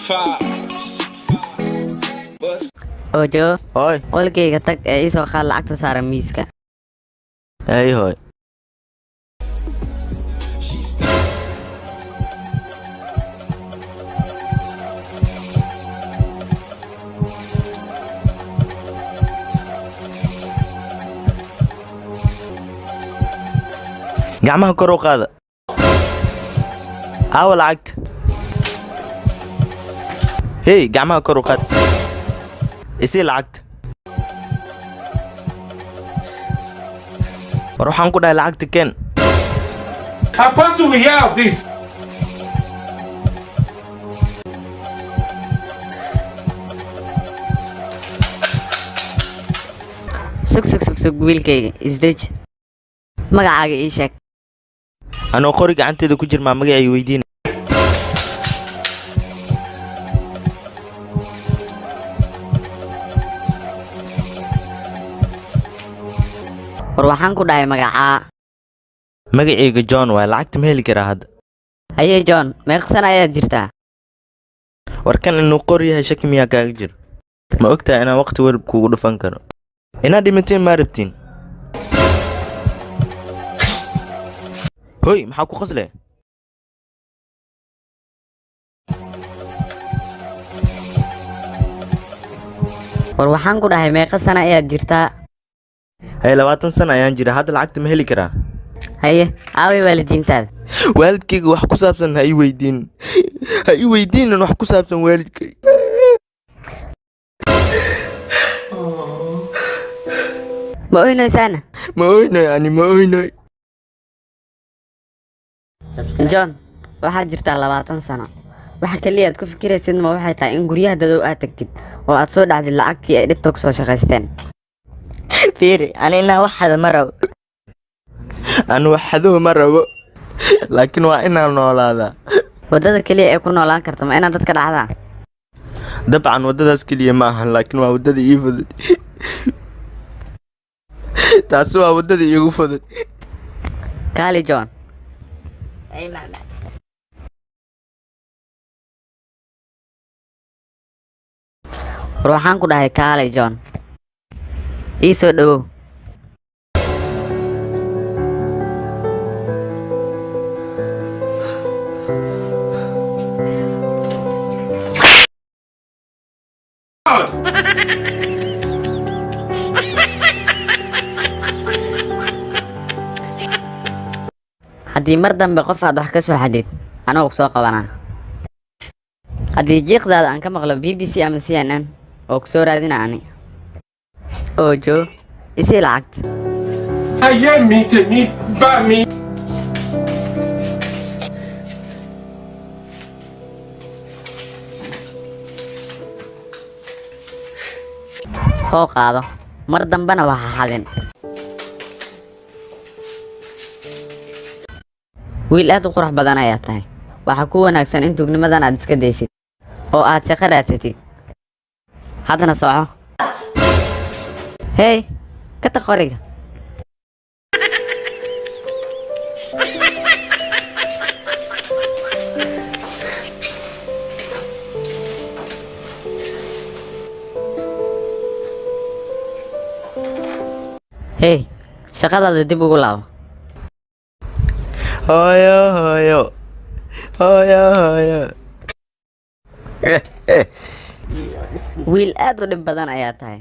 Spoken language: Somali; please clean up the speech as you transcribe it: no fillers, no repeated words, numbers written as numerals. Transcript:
Five. Bust. Ojo. Hooy. Qolkayga tag ee ii soo qaad lacagta saaran miiska. Hey, hooy. She stop. Gacmaha kor u qaada. Aawa lacagta? Hey, gacmaha kor u qaad. Isii lacagta. War waxaan ku dhahay lacagta keen. Apostle, we hear of this. Sug, sug, sug, sug, wiilkayga, isdeji. Magacaaga ii sheeg. Anoo qori gacanteeda ku jirmaa magacay weydiina? War waxaan ku dhahay magacaa. Magacayga John waay. Lacagta ma heli karaa hadda? Haye John, meeqa sana ayaad jirtaa? War kan inuu qori yahay shaki miyaa kaaga jiro? Ma ogtahay inaan waqti walba kugu dhufan karo? Inaad dhimateen maa rabtiin? Hoy, maxaa ku qosle? War waxaan ku dhahay meeqa sana ayaad jirtaa? Haye, 20 sana ayaan jira hadda. Lacagta ma heli karaa? Haye, aaway waalidiintaada? Waalidkayga wax ku saabsan ha ii weydiin, ha ii weydiinin wax ku saabsan waalidkayga. Ma oynaysaana? Ma oynoy, ani ma oynoy. John, waxaad jirtaa 20 sano. Waxa kaliya aad ku fikiraysid ma waxay tahay in guryaha dadow aad tagtid oo aad soo dhacdid lacagtii ay dhibta kusoo shaqaysteen? Fiiri, anina waxada ma rabo. Ani wax xadow ma rabo, laakiin waa inaan noolaadaa. Waddada keliya ee ku noolaan karta ma inaad dadka dhacdaa? Dabcan waddadaas keliya ma ahan, laakiin waa waddada ii fudud. Taasi waa waddada iigu fudud. Kaali, John. Ay, mama. War waxaan ku dhahay kaalay, John. Ii soo dhawow. Haddii mar dambe qof aad wax ka soo xadid, anoo ku soo qabanaa. Haddii jiiqdaada aan ka maqlo BBC ama CNN, oo ku soo raadina ani. Ojo, isii lacagta. Ayé mi, tèmi bá mi. Hoo, qaado. Mar dambena waxa xadin. Wiil aad u qurux badan ayaa tahay. Waxaa ku wanaagsan in tuugnimadan aad iska daysid oo aad shaqo raadsatid. Haddana soco. Hey, ka tag qoriga. Hey, shaqadaada dib ugu laabo. Hooyo, hooyo, hooyo, hooyo. Wiil aad u dhib badan ayaa tahay.